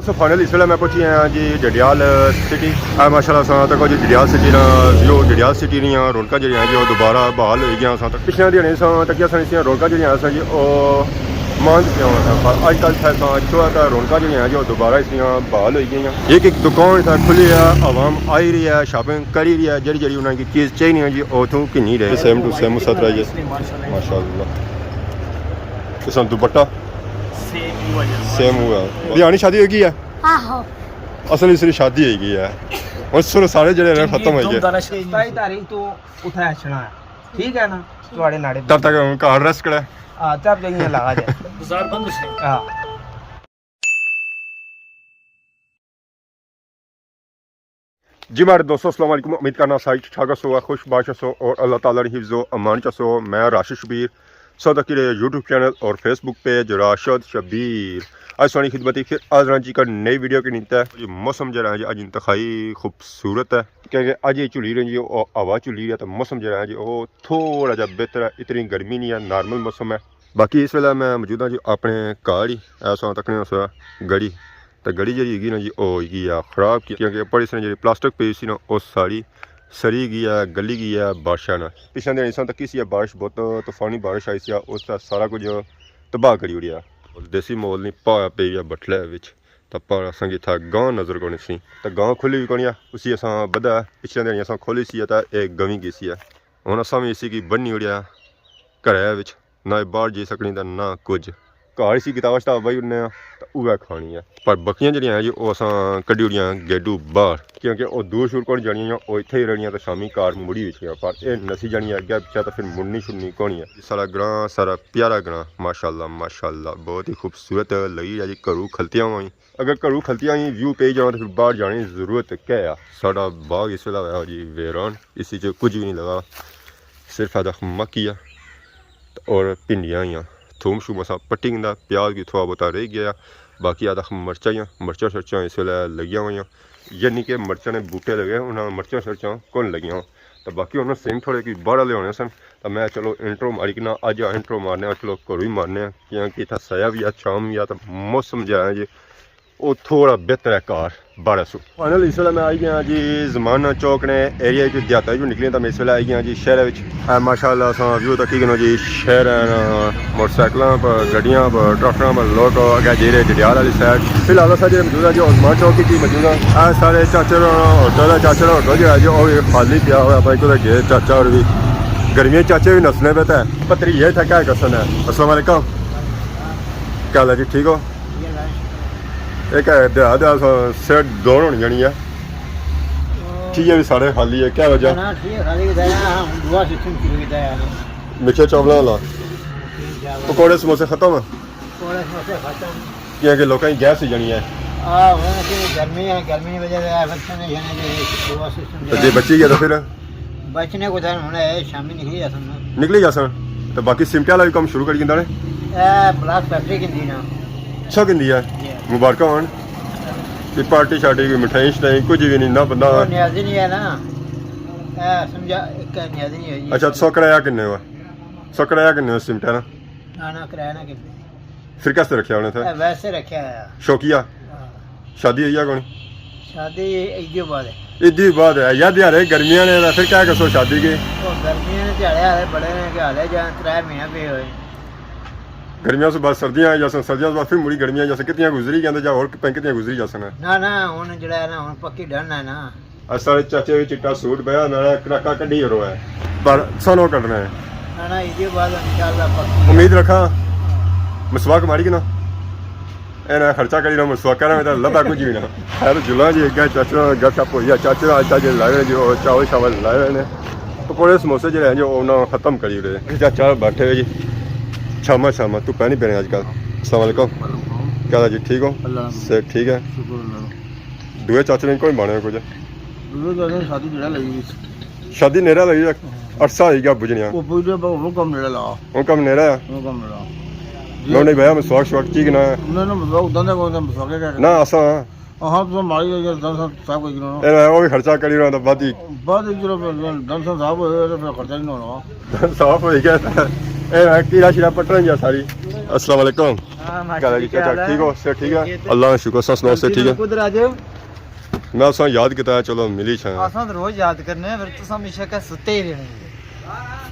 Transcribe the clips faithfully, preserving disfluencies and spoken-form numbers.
سو فائنل اس ویلے میں پہنچی آیا جی ڈڈیال سٹی۔ اے ماشاءاللہ اساں تکو جی ڈڈیال سٹی نا ویو، ڈڈیال سٹی نیاں رونقاں جیڑیاں ہیں جی او دوبارہ بحال ہوئی گیاں۔ اساں تک پچھلیاں دیہاڑیاں اساں تکیاں سن، اسیاں رونقاں جیڑیاں اساں جی او ماند پیاں ہونا سا، پر اج کل تھا اساں اچھو ہے تاں رونقاں جیڑیاں ہیں جی او دوبارہ اسیاں بحال ہوئی گئیاں۔ ایک ایک دکان اتھا کھلی ہے، عوام آئی رہی ہے، شاپنگ کری رہی ہے، جیڑی جیڑی انہاں کی چیز چاہیے نہیں ہے جی او اتھوں گھنی رہے۔ سیم ٹو سیم اس طرح جی۔ ماشاءاللہ۔ اس نا دوپٹہ سیم ہوا جی۔ سیم ہوا۔ دیہانی شادی ہوئی گئی ہے؟ آہو۔ اصل اس نی شادی ہوئی گئی ہے۔ ہن سر سارے جیڑے نے ختم ہوئی گئے۔ ستائی تاریخ تو اتھے اچھنا ہے۔ ٹھیک ہے نا؟ تہاڑے ناڑے تب تک ہن گھر ریسٹ کرے۔ ہاں، تب جائیے لگا جائے۔ بازار بند سے۔ ہاں۔ جی ماڑے دوستو، السلام علیکم۔ امید کرنا سارے ٹھیک ٹھاک ہسو، خوش باش ہسو اور اللہ تعالیٰ نے حفظ و امان چ ہسو۔ میں راشد شبیر، سو تکی رہے یوٹیوب چینل اور فیس بک پیج راشد شبیر۔ اج سوانی خدمت پھر حاضر ہاں جی کا نئی ویڈیو کے نیتے۔ جی موسم جڑا ہے جی اج انتہائی خوبصورت ہے، کیونکہ اج یہ جھلی رہی جی او ہوا جھلی رہی ہے تو موسم جڑا ہے جی او تھوڑا جا بہتر ہے، اتنی گرمی نہیں ہے، نارمل موسم ہے۔ باقی اس ویلے میں موجود ہاں جی اپنے گھر ہی، ایسا تکنے اس گڑی تے گڑی جیڑی ہوئی گئی نا جی، او ہوئی گئی آ خراب، کیونکہ اوپر اس نے جیڑی پلاسٹک پئی سی نا، او ساری سڑی گئی آ، گلی گئی آ بارشاں نال۔ پچھلے دن اساں تکی سی بارش، بہت طوفانی بارش آئی سی، اس تے سارا کچھ تباہ کری اوڑیا۔ دیسی ماحول نہیں، پا پئی گیا بٹھلے وچ، تے پر اساں کی اتھا گاں نظر کونی سی، تے گاں کھلی وی کونی آ، اسی اساں بدھا۔ پچھلے دن اساں کھولی سی تے اے گوی گئی سی۔ ہن اساں وی اسی کی بنی اوڑیا گھرے وچ۔ نہ باہر جائی سکنی تے نہ کچھ۔ گھر اسی کتاباں شتاباں بائی اڑنے آں تے اوہے کھانی ہے۔ پر بکیاں جیڑیاں ہیں جی، او اساں کڈی اڑیاں گیڈو باہر، کیونکہ او دور شور کون جانیاں، او اتھے ہی رہنیاں تے شامی گھر مڑی ویچنیاں۔ پر اے نسی جانی اگے پچھے تے پھر مڑنی شڑنی کونی ہے۔ سارا گراں، سارا پیارا گراں، ماشاءاللہ، ماشاءاللہ، بہت ہی خوبصورت لگی ہے جی۔ گھروں کھلتیاں ہوئیں، اگر گھروں کھلتیاں ہی ویو پئی جانا تے پھر باہر جانے دی ضرورت کیا ہے؟ ساڈا باغ اس ویلے ہویا جی ویران، اس وچ کچھ وی نہیں لگا، صرف ادھا مکی ہے۔ اور بھنڈیاں ہیاں، تھوم شوم اساں پٹی گھندا، پیاز وی تھوڑا بہتا رہ گیا، باقی آدھا مرچاں ہیاں، مرچاں شرچاں اس ویلے لگیاں ہوئیاں، یعنی کہ مرچاں نے بوٹے لگے، انہاں مرچاں شرچاں کون لگیاں۔ تے باقی انہاں سیم تھوڑے کوئی باہر والے ہونے سن، تے میں چلو انٹرو ماری کنا، اج انٹرو مارنے آں، چلو گھروں ہی مارنے آں، کیونکہ اتھا سایہ وی آ، چھاں وی آ، تے موسم جیڑا ہے جی، او تھوڑا بہتر ہے گھر باہر سو۔ فائنل اس ویلے میں آئی گیا جی زمان چوک نے ایریا وچ، دیہاتا وچ نکلی تاں میں اس ویلے آئی گیا جی شہر وچ۔ اے ماشاءاللہ اساں ویو تکی گنو جی، شہر ہے نا، موٹر سائیکلاں پر، گڈیاں پر، ٹریکٹراں پر لوگ اگے جی رہے ڈڈیال والی سائیڈ۔ فی الحال اساں جی موجود ہے جی زمان چوک کی موجود ہے۔ اے سارے چاچڑ ہوٹل ہے، چاچڑ ہوٹل جیڑا جی او وی خالی پیا ہوا، بھائی کوئی گئے چاچا اور بھی گرمیاں چاچے بھی نسنے پہ تے پتری یہ تھا کیا کسن ہے۔ السلام علیکم، کیا حال ہے جی، ٹھیک ہو؟ ایک ہے، دیا دیا سو سیٹ دور ہونی جانی ہے۔ ٹھیک ہے، بھی سارے خالی ہے، کیا وجہ؟ نہ، ٹھیک ہے، خالی کیتا ہے، ہاں، ہن دعا سسٹم شروع کیتا ہے۔ مٹھے چاولاں والا۔ پکوڑے سموسے ختم؟ پکوڑے سموسے ختم۔ کیا کہ لوکاں کی گیس ہی جانی ہے۔ آ، ہن کہ گرمی ہے، گرمی کی وجہ سے ہے، بچے نے جانے دے دعا سسٹم تے جے بچی گیا تو پھر؟ بچنے کو دن ہونا ہے، شامی نکلی جاسن نا۔ نکلی جاسن۔ تو باقی سمٹے والا بھی کم شروع کری گندا نے؟ اے بلاک فیکٹری گندی نا۔ اچھا گندی ہے۔ جی۔ مبارکاں ہون۔ کوئی پارٹی شارٹی، کوئی مٹھائی شٹھائی، کچھ بھی نہیں، نہ بندہ۔ وہ نیازی نہیں ہے نا۔ اے سمجھا، ایک نیازی نہیں ہے جی۔ اچھا، سو کرایہ کنے ہوا؟ سو کرایہ کنے ہوا سمٹے نا؟ نہ، نہ، کرایہ نہ کنے۔ پھر کس طرح رکھیا انہیں اتھے؟ اے ویسے رکھیا ہے۔ شوقیہ؟ ہاں۔ شادی ہوئی ہے کون؟ شادی عیدی بعد ہے۔ عیدی بعد ہے۔ یاد یار ہے، گرمیاں نے پھر کیا کسو شادی کے؟ او گرمیاں نے دیہاڑے آلے بڑے نے کہ حالے جان ترے مہینے پے ہوئے۔ گرمیاں سے بعد سردیاں آئی جاسن، سردیاں سے بعد پھر مڑی گرمیاں جاسن، کتنیاں گزری جاندے جا اور پہ کتنیاں گزری جاسن۔ نہ، نہ، ہن جڑا ہے نا، ہن پکی ڈن ہے نا۔ اج سارے چاچے وی چٹا سوٹ پایا، ناڑا کڑاکا کڈی رو ہے۔ پر سانو کڈنا ہے۔ نہ، نہ، ایدی بعد انشاءاللہ پکی۔ امید رکھاں۔ مسواک ماری کہ نا؟ اے نہ خرچہ کری نہ مسواک کرنا، میں تے لبا کچھ بھی نہ۔ خیر، جلاں جی، اگے چاچے نال گپ شپ ہوئی ہے، چاچے نال اج تک لائے نے جی، او چاول شاول لائے نے۔ پکوڑے سموسے جڑے ہیں جو انہاں ختم کری رہے۔ چاچا بیٹھے ہوئے جی۔ چھاما چھاما، دھپا نہیں پینے اج کل۔ السلام علیکم۔ کیا حال ہے جی، ٹھیک ہو؟ اللہ۔ صحت ٹھیک ہے؟ شکر اللہ۔ دوئے چاچے نے کوئی مانے کچھ؟ دوئے چاچے نے شادی نیڑے لگی ہوئی سی۔ شادی نیڑے لگی ہے؟ عرصہ ہوئی گیا بجنیا۔ وہ پوچھنے پر وہ کم نیڑے لگا۔ وہ کم نیڑے ہے؟ وہ کم نیڑے لگا۔ میں نہیں بھایا، مسواک شواک ٹھیک نہ ہے؟ نہیں، نہیں، مسواک اتنا نہیں، کوئی مسواک ہے کیا؟ نہ، اساں۔ ہاں، تو ماری ہے، دن صاحب، صاحب کو گنو۔ اے، وہ بھی خرچہ کری رہا تھا، بعد ہی۔ بعد ہی چلو، پھر دن صاحب ہوئے، تو پھر خرچہ نہیں ہونا۔ دن صاف ہوئی گیا تھا۔ اے میں کیڑا شیڑا پٹن جا ساری۔ السلام علیکم۔ ہاں، ماشاء کیا حال ہے جی، اللہ، کیا چاچا؟ حال ہے؟ ٹھیک ہو؟ صحت ٹھیک ہے؟ خیریت ہے؟ اللہ کا شکر، سس سناؤ، صحت ٹھیک ہے؟ کدھر آ جاؤ؟ میں اساں یاد کیتا ہے، چلو ملی چھاں۔ اساں تو روز یاد کرنے ہیں، پھر تساں ہمیشہ کہہ ستے ہی رہنے۔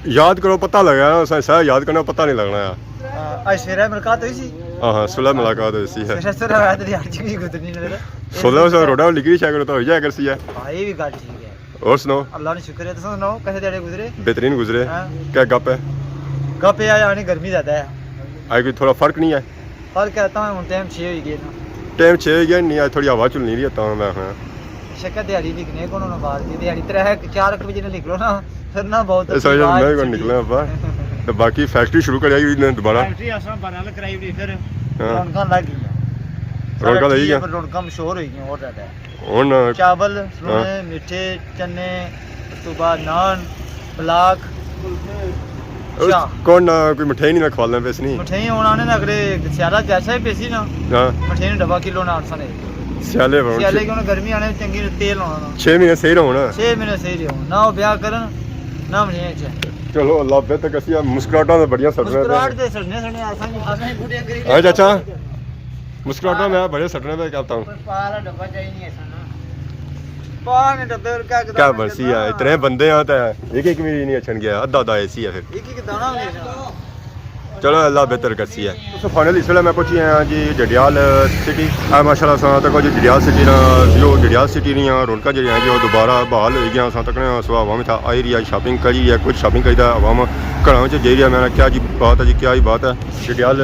یاد کرو، پتہ لگا ہے، اساں سارا یاد کرنا، پتہ نہیں لگنا ہے۔ ہاں، اج سویرے ملاقات ہوئی سی؟ ہاں، ہاں، سویرے ملاقات ہوئی سی ہے۔ سویرے، سویرے ہویا تے دیہاڑی بھی گزرنی نظر۔ سویرے، سویرے روڈا نکلی شاید تو ہو جائے کرسی ہے۔ ہاں، یہ بھی گل ٹھیک ہے۔ اور سناؤ؟ اللہ نے شکر ہے، تساں سناؤ، کیسے دیہاڑے گزرے؟ بہترین گزرے۔ ہاں۔ کیا گپ ہے؟ گپ یہ ہے، یعنی گرمی زیادہ ہے۔ اج کوئی تھوڑا فرق نہیں ہے؟ فرق ہے، تاں ہن ٹائم چھ ہوئی گئے نا۔ ٹائم چھ ہوئی گئے، نہیں، اج تھوڑی ہوا چلنی رہی ہے، تاں میں ہاں۔ شکر دیہاڑی نکنے کون ہونا باہر دی، دیہاڑی ترے، چار ایک بجے نہ نکلو نا، پھر نہ بہت اس وجہ سے میں کون نکلا ابا۔ تو باقی فیکٹری شروع کرائی ہوئی نے دوبارہ۔ فیکٹری اساں بہرحال کرائی ہوئی، پھر ہاں۔ رونقاں لگ گئی۔ رونقاں لگ گئی۔ پر رونقاں مشہور ہوئی گئیاں، اور زیادہ ہے۔ ہن چاول، ہاں۔ سلونے، میٹھے، چنے، اس تو بعد نان، بلاک۔ اچھا۔ کون نہ کوئی مٹھائی نہیں میں کھوالنا پیس نہیں۔ مٹھائی ہن آنے نا، اگلے سیالہ جیسا ہی پیسی نا۔ ہاں۔ مٹھائی نا ڈبہ کلو نان سنے۔ سیالے بہن سیالے چھ-، کیوں نہ گرمی آنے چنگی تیل ہونا نا۔ چھ مہینے صحیح رہو نا۔ چھ مہینے صحیح رہو۔ نہ وہ بیاہ کرن، نہ مٹھائیاں چ۔ چلو اللہ بہتر کسی، مسکراہٹاں تے بڑیاں سٹنے پہ۔ مسکراہٹ تے سٹنے سنے اساں جی۔ ہاں چاچا۔ مسکراہٹاں میں بڑے سٹنے پہ کرتا ہوں۔ کوئی پا والا ڈبہ چاہیے نہیں ایسا نا۔ پا نے ڈبے اور کیا کیا کرنا مرضی ہے، اتنے بندے ہیں تے ایک ایک بھی نہیں اچھن گیا، ادھا ادھا اے سی ہے پھر۔ ایک ایک دانا نہیں ایسا۔ چلو اللہ بہتر کرسی ہے۔ تو فائنلی اس ویلے میں پہنچی آیا جی ڈڈیال سٹی۔ اے ماشاءاللہ سنا تک جی ڈڈیال سٹی نا ویو، ڈڈیال سٹی نیاں رونقاں جڑیاں جی وہ دوبارہ بحال ہوئی گیاں۔ اساں تکنے سو عوام اتھا آئی رہی ہے، شاپنگ کری رہی ہے، کچھ شاپنگ کری تے عوام گھراں وچ جائی رہی ہے۔ میں کیا جی بات ہے جی، کیا ہی بات ہے۔ ڈڈیال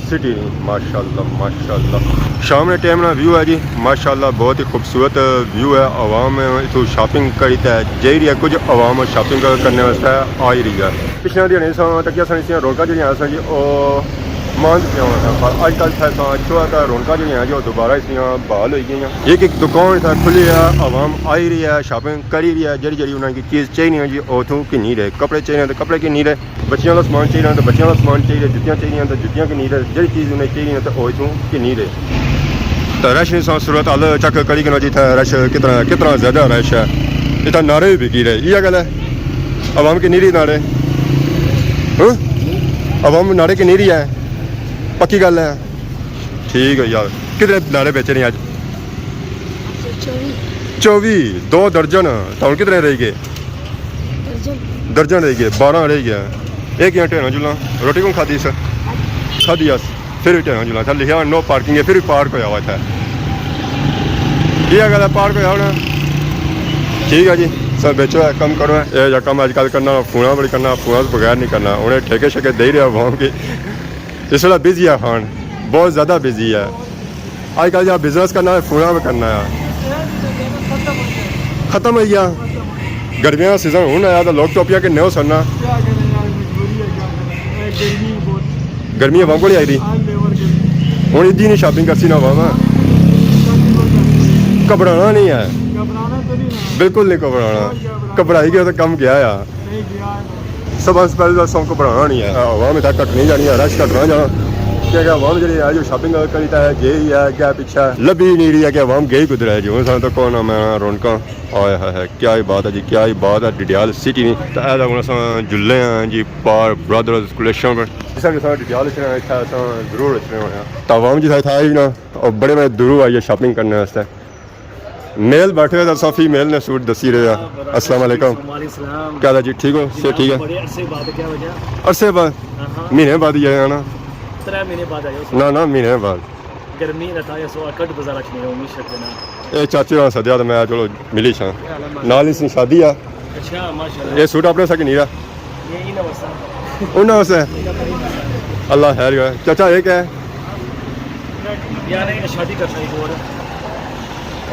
سٹی نی، ماشاءاللہ، ماشاءاللہ۔ شام نے ٹائم نا ویو ہے جی، ماشاءاللہ، بہت ہی خوبصورت ویو ہے۔ عوام اتھوں شاپنگ کری تے جائی رہی ہے، کچھ عوام شاپنگ کرنے واسطے آئی رہی ہے۔ پچھلے دیہاڑے ساں تکیا سن، اس دیاں رونقاں جڑیاں سن جی، او ماند پیاں ہونا سا، پر اج کل تھے ساں اچھو ہے تاں رونقاں جڑیاں ہیں جی، او دوبارہ اس دیاں بحال ہوئی گئیاں۔ ایک ایک دکان اتھا کھلی ہے، عوام آئی رہی ہے، شاپنگ کری رہی ہے، جڑی جڑی انہاں کی چیز چاہیے ہوئی جی، او اتھوں گھنی رہے، کپڑے چاہیے ہوئے تاں کپڑے گھنی رہے۔ بچیاں دا سامان چاہیے ہونا تاں بچیاں دا سامان چاہیے، جتیاں چاہیے ہونا تاں جتیاں گھنی رہے، جہڑی چیز انہیں چاہیے ہونا تاں او اتھوں گھنی رہے۔ تاں رش نی ساں صورت حال چیک کری کنو جی، اتھا رش کتنا، کتنا زیادہ رش ہے۔ اتھا نعرے بھی بکی رہے، ایہہ گل ہے؟ عوام گھنی رہی نعرے؟ ہاں؟ عوام نعرے گھنی رہی ہے؟ پکی گل ہے؟ ٹھیک ہے یار، کتنے نعرے بیچے نے اج؟ چوبی۔ چوبی، دو درجن، تاں ہن کتنے رہی گئے؟ درجن۔ درجن رہی گئے، بارہ رہی گئے۔ ایک یہاں ٹھہرنا جلنا، روٹی کون کھادی اس؟ کھادی اس۔ پھر بھی ٹھہرنا جلنا تھا، لکھیا نو پارکنگ ہے، پھر بھی پارک ہویا ہوا تھا۔ یہ گل ہے، پارک ہویا ہونا۔ ٹھیک ہے جی، سب بیچو ہے، کم کرو ہے۔ اے جا کم اج کل کرنا، فوناں بڑی کرنا، فوناں بغیر نہیں کرنا۔ انہیں ٹھیکے شیکے دے رہے عوام کے۔ اس ویلے بزی ہے خان، بہت زیادہ بزی ہے۔ اج کل جا بزنس کرنا ہے، فوناں پہ کرنا ہے۔ ختم ہوئی گیا۔ گرمیاں نا سیزن ہن آیا تاں لوگ ٹوپیاں گھننے ہو سننا۔ گرمی عوام کو نہیں آئی دی۔ ہن ادی نہیں شاپنگ کرسی نا عوام۔ گھبرانا نہیں ہے۔ بالکل نہیں گھبرانا۔ گھبرائی گیا تو کم گیا ہے۔ سب سے پہلے تو سب کو بنانا نہیں ہے۔ عوام اتھا گھٹ نہیں جانی ہے، رش گھٹ نہ جانا۔ کیونکہ عوام جڑی ہے جو شاپنگ کری تے ہے، گئی ہے، اگے پیچھے لبھی نہیں رہی ہے کہ عوام گئی کدھر ہے۔ جو انسان تو کون نام ہے، رونقاں۔ آئے ہائے ہائے، کیا ہی بات ہے جی، کیا ہی بات ہے ڈڈیال سٹی نی۔ تو اے ہن اساں جلے ہیں جی پار برادرز کلیکشن پر۔ جس طرح کہ اساں ڈڈیال اچھنے ہیں، اتھا اساں ضرور اچھنے ہونے ہیں۔ تو عوام جی اتھا آئی نا، اور بڑے بڑے دوروں آئی ہے شاپنگ کرنے واسطے۔ میل بیٹھے ہوئے تاں فیمیل نے سوٹ دسی رہے ہیں۔ السلام علیکم۔ وعلیکم السلام۔ کیا حال ہے جی؟ ٹھیک ہو؟ صحت ٹھیک ہے؟ بڑے عرصے بعد، کیا وجہ؟ عرصے بعد؟ ہاں، ہاں۔ مہینے بعد ہی آیا نا۔ ترے مہینے بعد آئے ہو؟ نہ، نہ، مہینے بعد۔ گرمی رہتا ہے، سو اکٹ بازار اچ نہیں ہوں، مشک نا۔ اے چاچے ہوراں سدیا تے میں چلو ملی چھاں۔ نال اس نی شادی آ۔ اچھا، ماشاءاللہ۔ اے سوٹ اپنے سا کہ نہیں رہا؟ یہ انہاں واسطے۔ انہاں واسطے؟ اللہ خیر کرے۔ چاچا، یہ کیا ہے؟ یار، یہ شادی کرساں ایک اور۔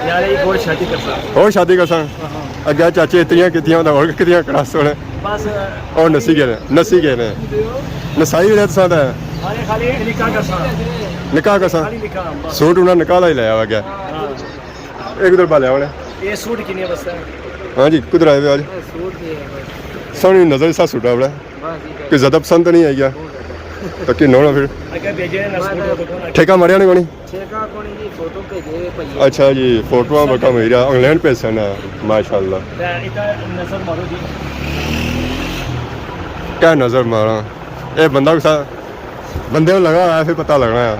یار، ایک اور شادی کرساں۔ اور شادی کرساں؟ ہاں، ہاں۔ اگے چاچے اتنیاں کیتیاں، تے اور کتنیاں کرا سونے۔ بس۔ اور نسی گئے نے، نسی گئے نے۔ نسائی رہے تساں تے۔ خالی، خالی نکاح کرساں۔ نکاح کرساں۔ خالی نکاح، بس۔ سوٹ انہاں نکاح لا ہی لایا ہوا گیا۔ ہاں۔ ایک ادھر بالیا ہونے۔ یہ سوٹ کنے واسطے ہے؟ ہاں جی، کدھر آئے ہوئے آج؟ یہ سوٹ بھی ہے بھائی۔ سوہنی نظر سا سوٹا بڑا۔ بس جی، کوئی زیادہ پسند تو نہیں آئی گیا؟ بہت زیادہ۔ تو کن ہونا پھر؟ اگے بھیجے نا سوٹ، وہ تو کون؟ ٹھیکہ ماریا نے کونی؟ ٹھیکہ کونی جی، فوٹو بھیجے بھائی۔ اچھا جی، فوٹواں بکا میرا انگلینڈ پہ سن، ماشاءاللہ۔ تے ادھر نظر مارو جی۔ کیا نظر مارا؟ اے بندہ کسا بندے کو لگا ہوا ہے، پھر پتہ لگنا ہے۔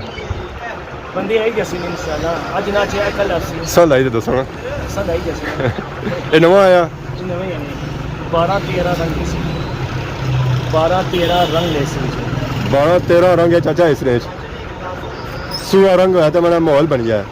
بندے آئی جیسے نے انشاءاللہ، اج نہ چاہے کل آسی۔ سال آئی تے دسو نا۔ سال آئی جیسے۔ اے نواں آیا؟ اے نواں ہی آنے۔ بارہ تیرہ رنگ ایسی۔ بارہ تیرہ رنگ ایسی۔ بارہ تیرہ رنگ ہے چاچا اس رینج۔ سوا رنگ ہویا تے میرا ماحول بن گیا ہے۔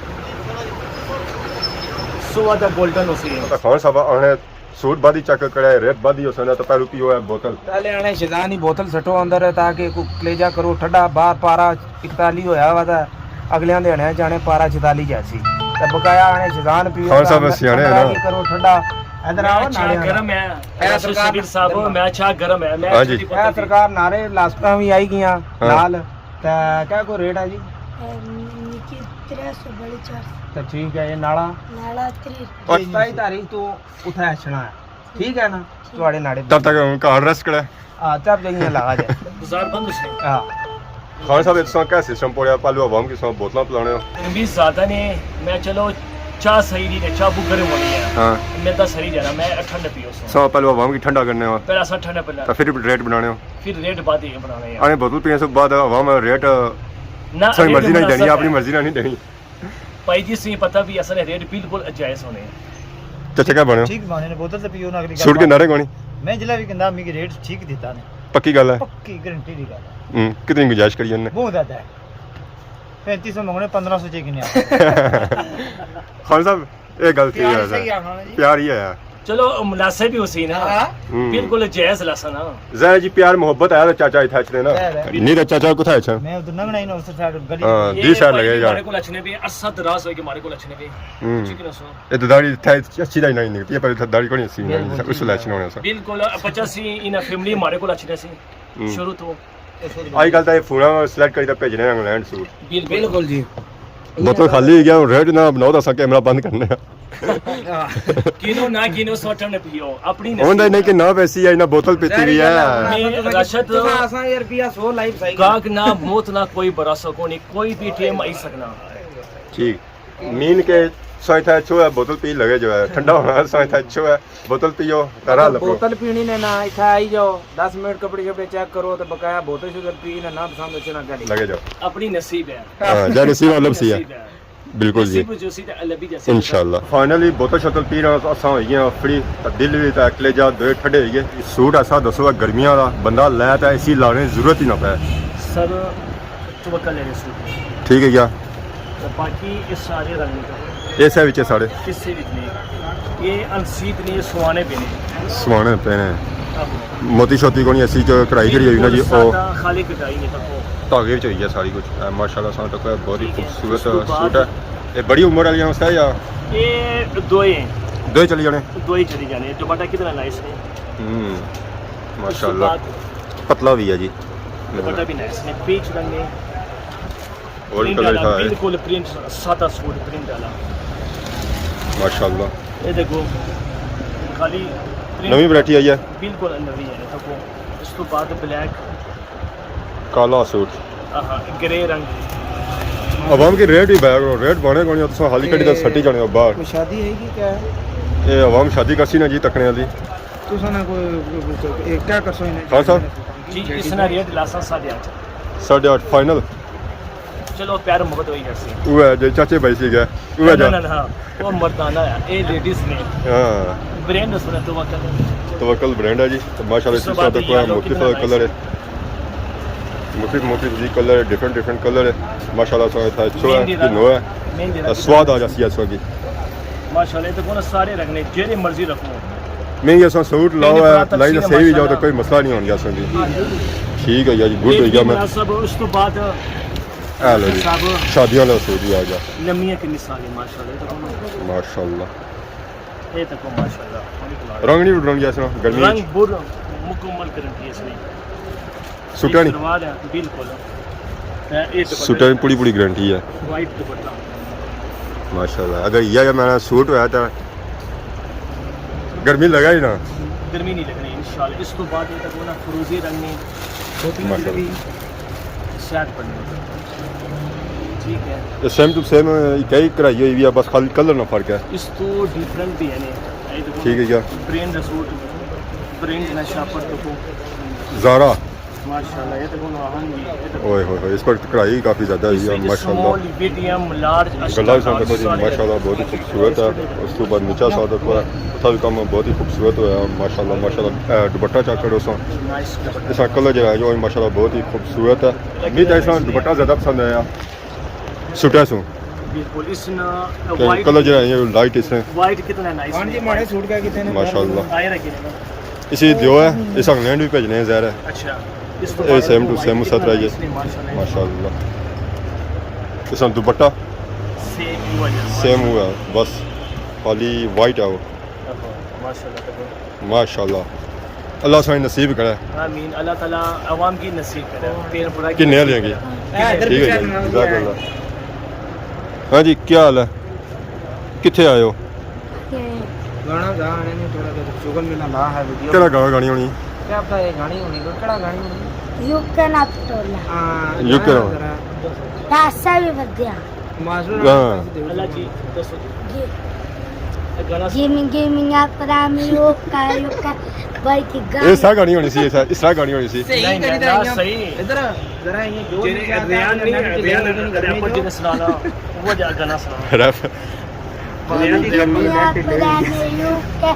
سوا دا گولڈن اسی ہے۔ خان صاحب آنے سوٹ بعد ہی چیک کرے، ریٹ بعد ہی ہوسن، تو پہلو پیو ہے بوتل۔ پہلے آنے شیزان ہی بوتل سٹو اندر، تاکہ کوئی کلیجا کرو ٹھڈا، باہر پارا اکتالی ہویا ہوا تھا، اگلیاں دے ہنے جانے پارا چھتالی جاسی۔ تے بقایا آنے شیزان پیو، خان صاحب تے سیانے ہیں نا۔ اندر کرو ٹھڈا۔ ادھر آؤ میں اچھا نالے گرم ہے۔ اے سرکار شبیر صاحب، میں اچھا گرم ہے، میں ہاں جی۔ اے سرکار نارے لاسٹاں بھی آئی گیاں ہاں۔ نال۔ تے کیا کوئی ریٹ ہے جی؟ اے نکی ترے سو، بڑی چار سو۔ تے ٹھیک ہے، یہ نالا؟ نالا تری۔ ستائی تاریخ تو اتھا اچھنا ہے۔ ٹھیک ہے نا؟ تہاڈے ناڑے تب تک ہن گھر ریسٹ کرے۔ ہاں، تب جائیے لگا جائے۔ بازار بند سے۔ ہاں۔ خان صاحب، تساں کیا سسٹم پوڑیا؟ پہلو عوام کی ساں بوتلاں پلانے ہو؟ گرمی زیادہ نے، میں چلو چاہ صحیح نہیں نے، چاہ بہت گرم ہونی ہے۔ ہاں۔ میں دس سری جانا، میں ٹھنڈ پیو سو۔ ساں پہلو عوام کی ٹھنڈا کرنے ہو۔ پہلے اساں ٹھنڈا پلانا۔ تو پھر ریٹ بنانے ہو۔ پھر ریٹ بعد ہی بنانے ہیں۔ آنے بوتل پینے سے بعد عوام ریٹ نہ، ساری ریٹ مرضی نہیں مناسب دینی، ہے۔ اپنی مرضی نہ نہیں دینی۔ بھائی جی، تسیں پتہ بھی اساں نے ریٹ بالکل جائز ہونے ہیں۔ چچا کیا بنے؟ ٹھیک بنے نے، بوتل تے پیو نہ اگلی گل سوٹ کے بات۔ نعرے کونی؟ میں جلا بھی کہندا، میکی ریٹ ٹھیک دیتا نے۔ پکی گل ہے؟ پکی گارنٹی دی گل ہے۔ ہوں، کتنی گنجائش کری انہیں؟ بہت زیادہ ہے۔ پینتی سو منگنے، پندرہ سو چے کنے آ۔ خان صاحب، یہ گل صحیح پیار ہے۔ صحیح آخنا جی۔ پیار ہی ہے۔ چلو، مناسب ہی ہوسی نا۔ ہاں۔ ہوں۔ بالکل جائز لاسا نا۔ ظاہر جی، پیار محبت ہے تو چاچا اتھا اچھنے نا۔ ظاہر ہے۔ نہیں تو چاچا کتھا اچھن؟ میں ادھر لنگھنا ہی نہ، اس سائیڈ گلی ہاں، یہ دی سائیڈ بھائی لگے جی یار۔ ہمارے کول اچھنے پہ، عرصہ دراز ہوئے کہ ہمارے کول اچھنے پہ۔ ہوں۔ ٹھیک ہے نا سو؟ یہ تو داڑھی تھا اچھی داڑھی نہیں نکلتی ہے، پر اتھا داڑھی کونی سی، بالکل، اچھا، اس ویلے اچھنے ہونے سا۔ بالکل، بچا سی انہاں فیملی ہمارے کول اچھنے سی۔ ہوں۔ شروع تو۔ آج کل تو یہ فون سلیکٹ کری تو بھیجنے انگلینڈ سوٹ۔ بالکل۔ بالکل جی۔ بوتل خالی ہوئی گیا، ریٹ نہ بناؤ تو اساں کیمرہ بند کرنے ہیں۔ کینو نہ کینو، سوٹا نے پیو، اپنی ہن نصیب نہیں کہ نہ ویسی ہے، نہ بوتل پیتی بھی ہے۔ میں راشد تساں اساں یہ روپیہ سو لائی بسائی۔ گاہک نہ موت نہ کوئی بھروسہ کونی، کوئی بھی ٹائم آئی سکنا۔ ٹھیک۔ مین کے سائیں تھا اچھو ہے، بوتل پی لگے جو ہے، ٹھنڈا ہونا ہے، سائیں تھا اچھو ہے، بوتل پیو، گھر آ لگو۔ بوتل پینی نے نہ، اتھا آئی جاؤ، دس منٹ کپڑے شپڑے چیک کرو تے بقایا بوتل شوتل پی نے نہ پسند اچھے نہ گلی۔ لگے جاؤ۔ اپنی نصیب ہے۔ ہاں، جا نصیب ہے، لب سی ہے۔ نصیب ہے۔ بالکل جی۔ نصیب جو سی تے اللہ بھی جیسے انشاءاللہ۔ فائنلی بوتل شوتل پی رہا، اساں ہوئی گئے فری، تے دل بھی تے کلیجہ دوئے ٹھڈے ہوئی گئے۔ سوٹ ایسا دسو ہے گرمیاں والا، بندہ لے تے اے سی لانے ضرورت ہی نہ پے۔ سر، توکل ہے سوٹ۔ ٹھیک ہے کیا؟ تے باقی یہ سارے رنگ نکلے۔ ایسے وچ سارے؟ کسے وچ نہیں۔ یہ انسیت نہیں، یہ سوانے پینے۔ سوانے پینے۔ آہو۔ موتی شوتی کونی، ایسی جو کڑھائی کری ہوئی نا جی، او۔ سادہ، خالی کٹائی نہیں تکو۔ دھاگے وچ ہوئی ہے ساری کچھ۔ اے ماشاءاللہ سان تک بہت ہی ٹھیک ہے۔ خوبصورت اس تو بعد سوٹ ہے۔ یہ بڑی عمر والی واسطے ہے یا؟ یہ دوئے ہیں۔ دوئے چلی جانے؟ دوئے چلی جانے۔ دوپٹہ کتنا نائس ہے۔ ہوں۔ اس تو ماشاءاللہ۔ بعد پتلا بھی ہے جی۔ دوپٹہ بھی نائس ہے، پیچ رنگ ہے۔ اور پرنٹ کلر والا، تھا ہے۔ بالکل پرنٹ، سادہ سوٹ پرنٹ والا۔ ماشاءاللہ۔ یہ دیکھو، خالی پرنٹ نویں ورائٹی آئی ہے۔ بالکل نویں ہے، دیکھو۔ اس تو بعد بلیک۔ کالا سوٹ۔ ہاں، گرے رنگ۔ عوام کی ریٹ ہی بہہ کرو، ریٹ بانے کونی، تساں خالی کڈی دا اے، سٹی جانے ہو باہر۔ کوئی شادی ہے کہ کیا ہے؟ اے عوام شادی کرسی نا جی، تکنے والی۔ تساں نا کوئی، کوئی، کوئی، اے کیا کرسو انہیں؟ ہاں سر۔ جی، اس نا ریٹ لاسا ساڑھے آٹھ۔ ساڑھے آٹھ فائنل؟ چلو، پیار محبت ہوئی جاسی۔ وہ ہے جو چاچے بھائی سی گیا، وہ ہے نہ، جا۔ نہ، نہ، ہاں، وہ مردانہ ہے، اے لیڈیز نے۔ ہاں۔ برانڈ اس نے توکل۔ توکل برانڈ ہے جی۔ ماشاءاللہ، اس اس کے بعد ساتھ کوئی یلو مختلف کتنا کلر ہے۔ مختلف، مختلف جی کلر ہے، ڈفرنٹ، ڈفرنٹ کلر ہے۔ ماشاءاللہ، سو تھا اچھو ہے، مہندی دا، کہ نو ہے۔ مہندی دا سواد آ جاسی ہے سو کی۔ ماشاءاللہ، یہ تو کون سارے رکھنے، جیڑے مرضی رکھو۔ نہیں، اساں سوٹ لاؤ ہے، لائی تے صحیح بھی جاؤ تو کوئی مسئلہ نہیں ہونا اساں جی۔ ٹھیک ہے جی، گڈ ہو گیا میں۔ مناسب، اس تو بعد اے لو جی، صاحب، شادیاں والا سوٹ بھی آ گیا۔ نمیاں کنی ساری، ماشاءاللہ، یہ تو کون؟ ماشاءاللہ۔ یہ تو کون، ماشاءاللہ۔ رنگ نہیں اڈرن گیا اس نا، گرمی رنگ بر مکمل گارنٹی اس نے۔ سوٹاں نی؟ سلوار ہے، بالکل۔ تے اے دوپٹہ سوٹاں نی پوری پوری گارنٹی ہے۔ وائٹ دوپٹہ۔ ماشاءاللہ۔ اگر یہ میں سوٹ ہویا تھا، گرمی لگا ہی نا۔ گرمی نہیں لگنی، انشاءاللہ۔ اس تو بعد یہ تک وہ نا فروزی رنگ نے، دھوتی ماشاءاللہ۔ سیٹ پڑنی۔ ٹھیک ہے۔ یہ سیم ٹو سیم کئی کڑھائی ہوئی ہے، بس خالی کلر نا فرق ہے۔ اس تو ڈفرنٹ بھی ہے نے۔ ٹھیک ہے کیا؟ برانڈ دا سوٹ، برانڈ نا شاپر تو کو۔ زارا۔ ماشاءاللہ، یہ تو کون آہن جی، یہ تو اوئے ہوئے ہوئے، اس پر کڑھائی کافی زیادہ ہوئی ہے، ماشاءاللہ۔ سمال، میڈیم، لارج، گلا بھی سامنے دیکھو جی، ماشاءاللہ بہت ہی خوبصورت ہے۔ اس کے بعد نیچا سا دیکھو، اتھا بھی کم بہت ہی خوبصورت ہویا، ماشاءاللہ، ماشاءاللہ۔ اے، دوپٹہ چیک کرو سا۔ نائس دوپٹہ۔ اس کا کلر جو ہے، جو ماشاءاللہ بہت ہی خوبصورت ہے۔ مجھے تو اس کا دوپٹہ زیادہ پسند آیا۔ سوٹا سوں۔ بالکل، اس نا کہ وائٹ کلر جڑا ہے، یہ لائٹ اس نے۔ وائٹ کتنا نائس ہاں جی، ہے۔ ماڑے سوٹ کا کتنے نے؟ ماشاءاللہ۔ آئے رکھے نا۔ اسی دیو ہے، اس انگلینڈ بھی بھیجنے ہیں ظاہر ہے۔ اچھا۔ اس تو اے بعد سیم ٹو سیم اس طرح یہ۔ ماشاءاللہ۔ ماشاءاللہ۔ اس کا دوپٹہ سیم ہوا جائے۔ سیم ہوا، بس خالی وائٹ ہے وہ۔ ماشاءاللہ۔ ماشاءاللہ۔ اللہ سائیں نصیب کرے۔ آمین۔ اللہ تعالیٰ عوام کی نصیب کرے۔ پیر پورا کی کنے نصیب لیں گے؟ کرے۔ ٹھیک ہے جی، جزاک اللہ۔ ہاں جی، کیا حال ہے؟ کتھے آئے ہو؟ گانا گا آنے نے، تھوڑا جہا شوگر میرا نام ہے ویڈیو۔ کہڑا گانا گانی ہونی؟ کیا پتا یہ گانی ہونی، کوئی کہڑا گانی ہونی؟ یو کے نا پٹولا۔ ہاں، یو کے نا۔ ذرا۔ پیسہ بھی ودیا۔ ماسٹر ہاں۔ اللہ جی، دسو جی۔ جی۔ اے گانا جی، میں گی میں اپنا میں یو کا، یو کا، بھائی کی گانا۔ اس طرح گانی ہونی سی، اس طرح، اس طرح گانی ہونی سی۔ صحیح نہیں، کری نہیں، دے۔ صحیح۔ ادھر ذرا یہ جو جی، بھی ریان نہیں، ریان ریپر جی نے سنانا، وہ جا گانا سنا۔ ریپ۔ یو کے،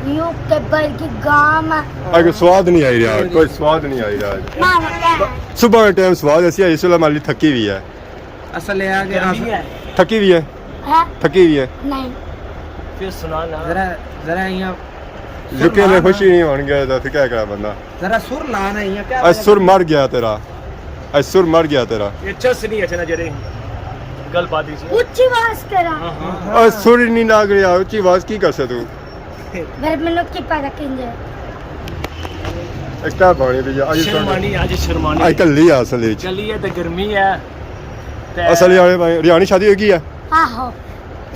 یو کے بھائی کی گانا۔ اگے سواد نہیں آئی رہا، کوئی سواد نہیں آئی رہا۔ ماما کیا؟ صبح کے ٹائم سواد ایسی آئی، اس ویلے مالی تھکی ہوئی ہے۔ اصل یہ ہے کہ گرمی ہے۔ تھکی ہوئی ہے؟ ہاں؟ تھکی ہوئی ہے؟ نہیں۔ پھر سنا نا۔ ذرا، ذرا یہاں یو کے میں خوشی نہیں ہون گیا تو پھر کیا کرا بندہ؟ ذرا سر لانا ہے، یہاں کیا اج سر مر گیا تیرا۔ اج سر مر گیا تیرا۔ یہ چس نہیں اچھنا جڑے گل بات ہی سی۔ اچھی آواز کرا۔ ہاں، ہاں۔ اج سر ہی نہیں لگ رہا، اچھی آواز کی کر سکتے تو؟ پھر مینوں کی پتہ کنجے۔ ایک ٹائپ بانی پئی ہے، اج شرمانی، اج شرمانی۔ اج کلی ہے اصل وچ۔ کلی ہے تے گرمی ہے۔ تے اصل وچ آنے بھائی، ریانی شادی ہوئی گئی ہے؟ آہو۔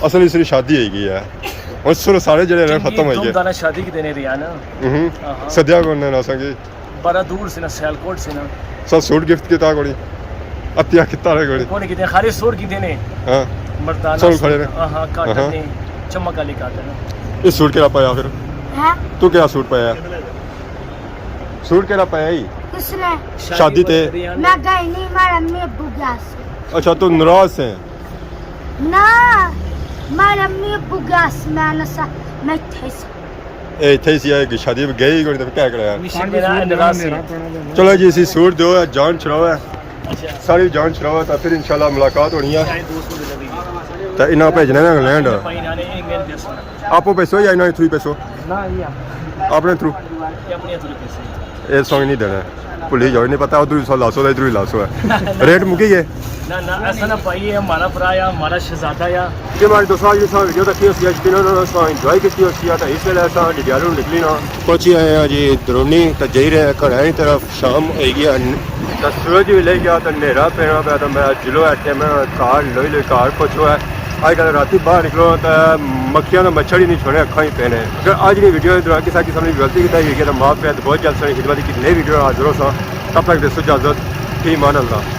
اصل وچ شادی ہوئی گئی ہے۔ ہن سر سارے جڑے رہے ختم ہوئی گئے۔ دانا شادی کی دینے ریانا۔ ہوں۔ آہا۔ سدیا کون نے اساں کی؟ بڑا دور سے نا، سیالکوٹ سے نا۔ سر سوٹ گفٹ کیتا کوئی؟ عطیہ کیتا رہے کوئی؟ کون کیتے؟ خالی سوٹ کیتے نے۔ ہاں۔ مردانہ سوٹ کھڑے نے۔ ہاں، ہاں، کاٹن نے۔ چمک والی کاٹن۔ یہ سوٹ کیڑا پایا پھر؟ ہاں؟ تو کیڑا سوٹ پایا؟ سوٹ کیڑا پایا ہی؟ کس نے؟ شادی تے؟ میں گئی نہیں، مارا امی ابو گیا سی۔ اچھا، تو ناراض سے؟ نہ، مارا امی ابو گیا سی، میں نہ سا، میں اتھے سی۔ اے اتھے سی، اے شادی پہ گئی کوئی تے کیا کرا؟ چلو جی، اسی سوٹ دیو، جان چھڑاؤ ہے۔ ساری جان چھڑاؤ ہے، تو پھر انشاءاللہ ملاقات ہونی ہے۔ تو انہاں بھیجنے نے انگلینڈ۔ آپ پیسو یا انہاں تھرو پیسو؟ اپنے تھرو۔ اے سانگ نہیں دینا۔ بھلی جاؤ، نہیں پتا، ادھر بھی سو لاسو ہے، ادھر بھی لاسو ہے۔ ریٹ مکی گئے؟ نہ، نہ، ایسا نہ پائیے، ہمارا بھرا یا ہمارا شہزادہ یا۔ جی ہمارے دوستو، اج اساں ویڈیو تکی ہوسی، اج تینوں اساں انجوائے کیتی ہوسی، تے اس ویلے اساں ڈڈیالوں نکلی نا۔ پہنچی آئے ہیں جی درونی، تے جائی رہے ہیں گھر کی طرف، شام ہوئی گئی ہے۔ تے سورج بھی لہی گیا، تے نیرا پینا پیا، تے میں جلو ایٹے میں کار لوئی لوئی کار پہنچو ہے۔ اج کل راتی باہر نکلو تے مکھیاں تے مچھر ہی نہیں چھوڑنے، اکھاں ہی پینے۔ اگر اج نی ویڈیو دوران کسا قسم نی غلطی کیتی ہوئی ہے تے معاف کر، بہت جلد ساڑی خدمت کی نئی ویڈیو نال حاضر ہوساں۔ تب تک دیسو اجازت، فی امان اللہ۔